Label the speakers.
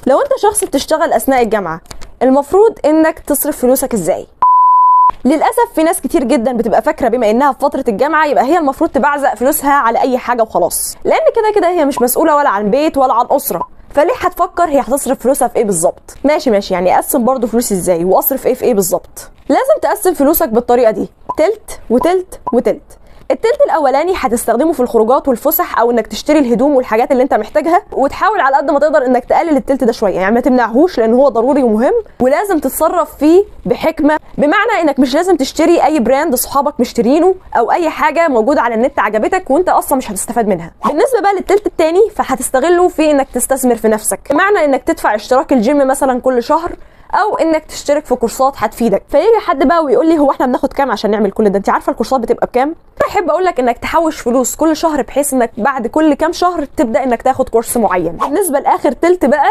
Speaker 1: لو انت شخص بتشتغل اثناء الجامعة، المفروض انك تصرف فلوسك ازاي؟ للاسف في ناس كتير جدا بتبقى فاكره بما انها في فترة الجامعة يبقى هي المفروض تبعزق فلوسها على اي حاجة وخلاص، لان كده كده هي مش مسؤولة ولا عن بيت ولا عن اسره، فليه هتفكر هي هتصرف فلوسها في ايه بالظبط؟ ماشي ماشي، يعني اقسم برضو فلوسي ازاي واصرف ايه في ايه بالظبط؟ لازم تقسم فلوسك بالطريقة دي: تلت وتلت وتلت. التلت الاولاني هتستخدمه في الخروجات والفسح او انك تشتري الهدوم والحاجات اللي انت محتاجها، وتحاول على قد ما تقدر انك تقلل التلت ده شويه، يعني ما تمنعهوش لان هو ضروري ومهم، ولازم تتصرف فيه بحكمه، بمعنى انك مش لازم تشتري اي brand صحابك مشترينه او اي حاجة موجودة على النت عجبتك وانت اصلا مش هتستفاد منها. بالنسبة بقى للتلت التاني فهتستغله في انك تستثمر في نفسك، بمعنى انك تدفع اشتراك الجيم مثلا كل شهر، او انك تشترك في كورسات هتفيدك. فيجي حد بقى ويقول لي هو احنا بناخد كام عشان نعمل كل ده؟ انت عارفه الكورسات بتبقى بكام؟ احب اقول لك انك تحوش فلوس كل شهر بحيث انك بعد كل كام شهر تبدا انك تاخد كورس معين. بالنسبة لاخر تلت بقى